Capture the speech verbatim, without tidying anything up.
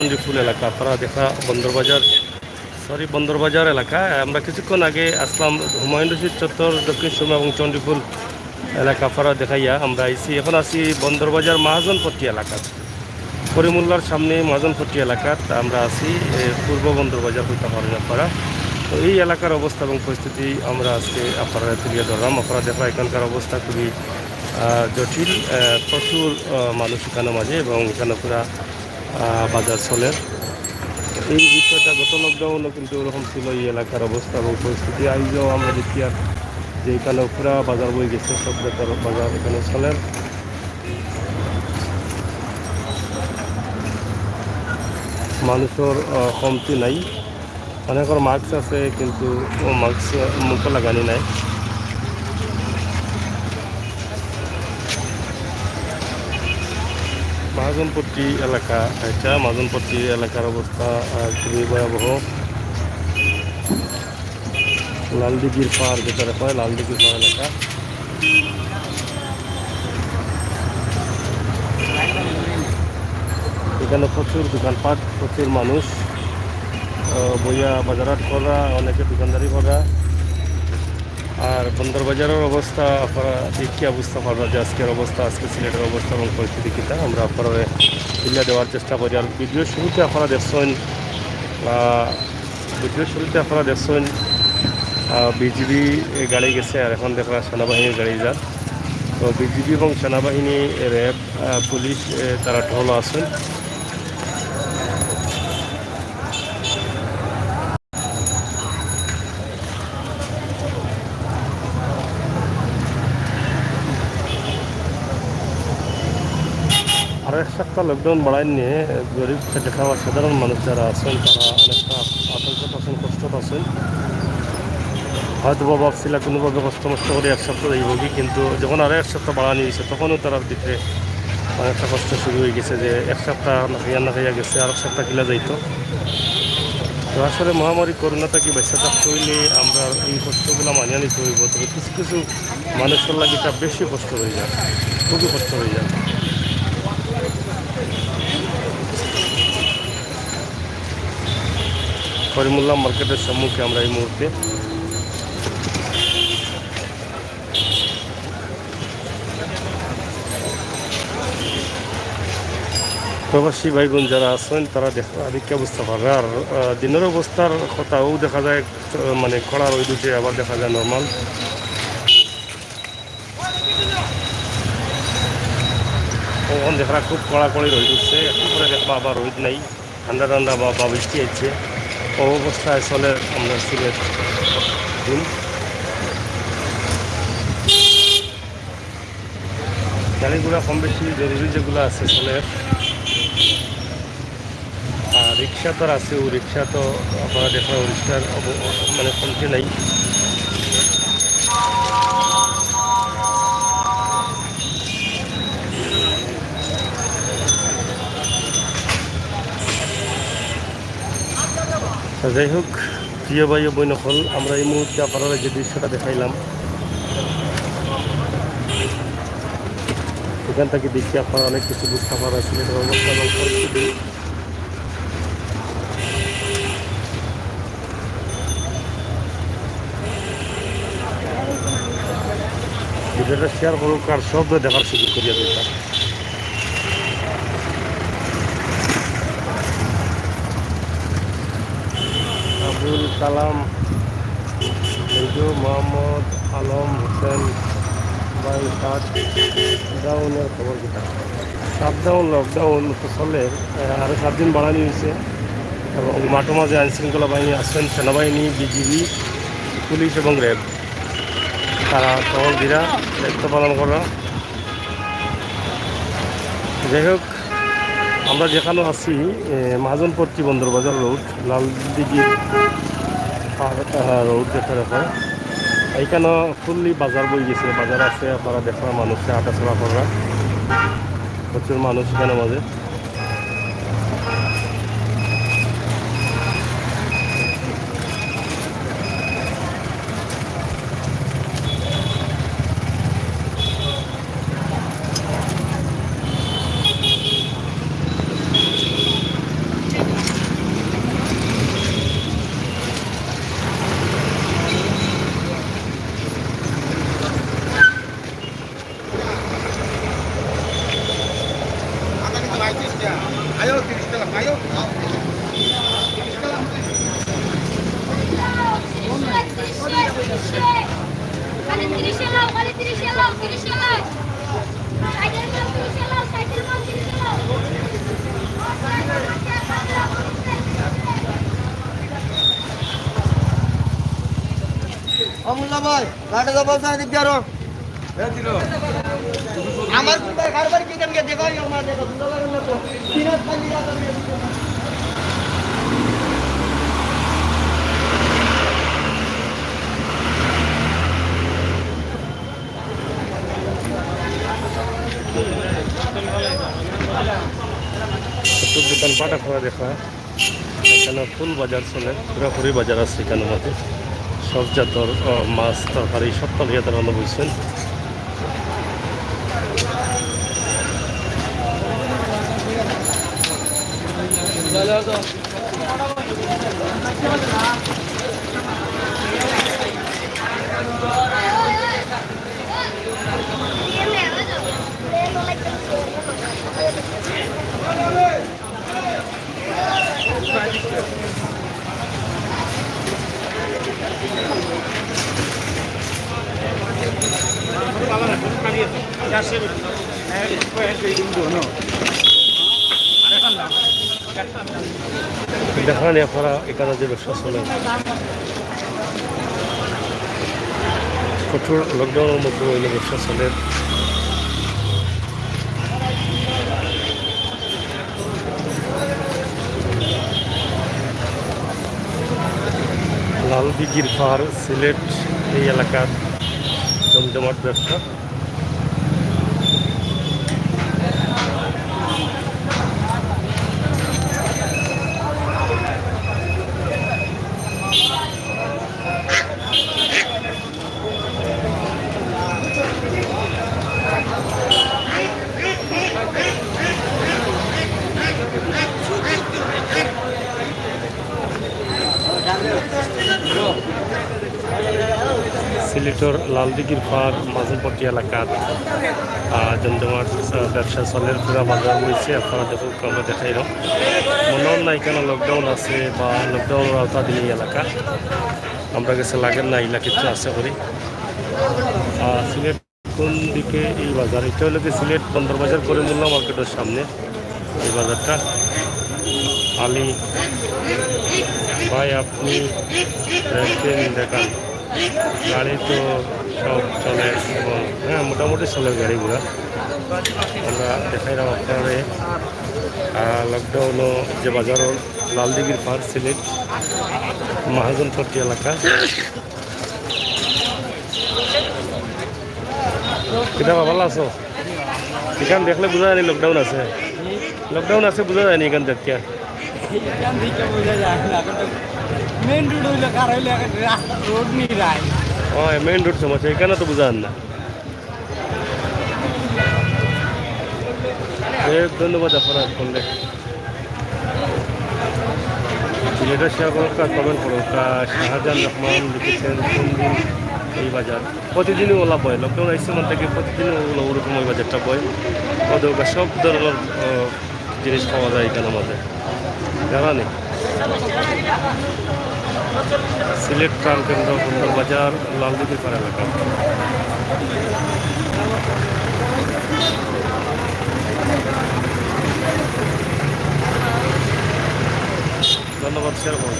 চণ্ডীপুর এলাকা, আপনারা দেখা বন্দরবাজার, সরি, বন্দরবাজার এলাকা। আমরা কিছুক্ষণ আগে আসলাম হুমায়ুন রশিদ চত্বর, দক্ষিণ সুরমা এবং চণ্ডীপুর এলাকা আপনারা দেখাইয়া আমরা আইছি। এখন আছি বন্দরবাজার মহাজনপট্টি এলাকাত, করিমুল্লার সামনে মহাজনপট্টি এলাকাত আমরা আছি। এ, পূর্ব বন্দরবাজার কইতা পারেন আপনারা। তো এই এলাকার অবস্থা এবং পরিস্থিতি আমরা আজকে আপনারা তুলিয়া ধরলাম। আপনারা দেখরা এখানকার অবস্থা খুবই, আহ, জটিল। আহ, প্রচুর, আহ, মানুষ এখানে মাঝে এবং এখানে পুরা, আহ, বাজার চলের। এই বিষয়টা গত লকডাউনও কিন্তু ওরকম ছিল, এই এলাকার অবস্থা এবং পরিস্থিতি। আইজও আমরা দেখি আর যে এখানে পুরা বাজার বই গেছে, সব জায়গার বাজার এখানে চলের। মানুষের, আহ, কমতি নাই। অনেকের মাস্ক আছে, কিন্তু ও মাস্ক মুখো লাগানি নাই। মহাজনপট্টি এলাকা, এটা মহাজনপট্টি এলাকার অবস্থা, আহ, খুবই ভয়াবহ। লালদিঘির পাড়, যেটা হয় লালদিঘির পাড় এলাকা। এখানে প্রচুর দোকানপাট, প্রচুর মানুষ, আহ, বইয়া বাজারহাট করা, অনেকে দোকানদারি করা। আর বন্দরবাজারের অবস্থা আপনারা দেখিয়া বুঝতা পারবা যে আজকের অবস্থা, আজকে সিলেটের অবস্থা এবং পরিস্থিতি কিতা। আমরা আপনারা তুলিয়া দেওয়ার চেষ্টা করি। আর ভিডিও শুরুতে আপনারা দেখছেন, আহ, ভিডিও শুরুতে আপনারা দেখছেন, আহ, বিজিবি গাড়ি গেছে, আর এখন দেখরা সেনাবাহিনীর গাড়ি যার। তো বিজিবি এবং সেনাবাহিনী, র‍্যাব, আহ, পুলিশ, এ, তারা টহল আছেন। আর এক সপ্তাহ লকডাউন বাড়াই নিয়ে গরিব খেটে খাওয়া সাধারণ মানুষ যারা আছেন, তারা অনেকটা আতঙ্কত আছেন, কষ্টত আছেন। হয়তো বা ভাবছিলা কোনোভাবে কষ্ট মষ্ট করে এক সপ্তাহ যাইব কি, কিন্তু যখন আরও এক সপ্তাহ বাড়ানি হয়েছে, তখনও তারা ভিতরে অনেকটা কষ্ট শুরু হয়ে গেছে যে এক সপ্তাহ না খাইয়া না খাইয়া গেছে, আর এক সপ্তাহ কিলা যাইতো। তো আসলে মহামারী করোনা থাকি বাঁচা থাকতে হইলে আমরা এই কষ্টগুলা মানিয়া নিতে হইব। তবে কিছু কিছু মানুষের লাগি এটা বেশি কষ্ট হয়ে যায়, খুবই কষ্ট হয়ে যায়। করিমুল্লাহ মার্কেটের সম্মুখে আমরা এই মুহূর্তে। প্রবাসী ভাই বোন যারা আছেন, তারা দেখ-, দেখে বুঝতা পাররা। আর, আহ, দিনের অবস্থার কথাও দেখা যায়, আহ, মানে, কড়া রোদ উঠে, আবার দেখা যায় নরমাল। অখন দেখরা খুব কড়াকড়ি রোদ উঠছে, একটু পরে দেখবা আবার রোদ নাই। ঠান্ডা ঠান্ডা বা, বা বৃষ্টি হচ্ছে, ও অবস্থায় চলে আমরা সিলেট দিন। গাড়ি ঘোড়া কম বেশি জরুরি যেগুলো আছে চলে। আর রিক্সা তো আছে, ও রিক্সা তো আপনারা দেখরা পরিষ্কার অব-, মানে কমতি নাই। তো যাই হোক, প্রিয় ভাই ও বোন সকল, আমরা এই মুহূর্তে আপনারা যে দৃশ্যটা দেখাইলাম, এখান থেকে দেখি আপনারা অনেক কিছু বুঝতে পারবেন সিলেটের অবস্থা এবং পরিস্থিতি। ভিডিওটা শেয়ার করুক আর সব দেখার সুযোগ করিয়া দিন। আবুল কালাম, এই যে মোহাম্মদ আলম হোসেন ভাই, শাটডাউনের খবর কিতা? শাটডাউন, লকডাউন তো চলে, আহ, আরো সাত দিন বাড়ানি হয়েছে এবং মাঠের মাঝে আইন শৃঙ্খলা বাহিনী আছেন, সেনাবাহিনী, বিজিবি, পুলিশ এবং র‍্যাব, তারা টহল দিরা দায়িত্ব পালন করা। যাই হোক, আমরা যেখানে আছি, এ, মহাজনপট্টি বন্দরবাজার রোড, লালদিঘির পার, আহ, রোড যেটা হয়, এইখানে ফুললি বাজার বই গেছে, বাজার আছে, আপনারা দেখরা মানুষে হাঁটাচলা কররা, প্রচুর মানুষ এখানে মাঝে। অমুল্লা ভাই, ঘাটে যাবো, স্যার, দিক দিয়ে আরো। আমার কোনটা কারবার কি কেন দেখো, এই আমার দেখো, সুন্দর লাগে না তো। তিন হাত খালি রাখো। একটু দোকানপাট আপনারা দেখা। এখানো ফুল বাজার চলে, পুরাপুরি বাজার আছে এখানো মধ্যে। সব জাতর, আহ, মাছ, তরকারি সব তো লইয়া তারা বইছেন। দেখেন আপনারা এখানো যে ব্যবসা চলে, কঠোর লকডাউনর মধ্যে অইলে ব্যবসা চলে। লালদিঘির পার সিলেট এই এলাকার জমজমাট ব্যবসা। সিলেটর লালদিঘির পার মাজনপট্টি এলাকাত, আহ, জমজমাট, আহ, ব্যবসা চলের, পুরা বাজার বইছে। আপনারা দেখুন, আমরা দেখাইলাম। মনে হয় না এখানো লকডাউন আছে বা লকডাউনর আওতাধীন এই এলাকা। আমরা গেছে লাগের না, ইলা কিছু আছে করি। আহ, সিলেট কোন দিকে এই বাজার? এটা হলো কি সিলেট বন্দর বাজার করিমুল্লা মার্কেটের সামনে এই বাজারটা। আলী ভাই, আপনি দেখেন, দেখান, গাড়ি তো সব চলে এবং, হ্যাঁ, মোটামুটি চলে গাড়ি ঘোড়া। আমরা দেখাইলাম আপনারে, আহ, লকডাউনও যে বাজারও লালদিঘির পার সিলেট মহাজনপট্টি এলাকা। কিতা বাবা, ভালা আছো? এখান দেখলে বুঝা যায়নি লকডাউন আছে, লকডাউন আছে বুঝা যায়নি এখান দেখে। এখান দেখে বুঝা যায় না, এখন তো মেইন রোড হইলো, কার হইলো, এখন রাস্তা রোড নেই রায়। ও, মেইন রোড সমস্যা, এখানো তো বুঝা যার না। এ, ধন্যবাদ আপনারা করলে। ভিডিওটা শেয়ার করো, কমেন্ট করো। শাহজাহান রহমান লিখেছেন, "কোন দিন এই বাজার?" প্রতিদিনই ওলা বয়, লকডাউন আইছে মানে থেকে প্রতিদিনই ওলা ওরকম ওই বাজারটা বয়। ওদের সব ধরনের, আহ, জিনিস পাওয়া যায় এখানে আমাদের। জানা নেই। সিলেট প্রাণকেন্দ্র বন্দর বাজার, লালদিঘির পার এলাকা। ধন্যবাদ, শেয়ার করুন।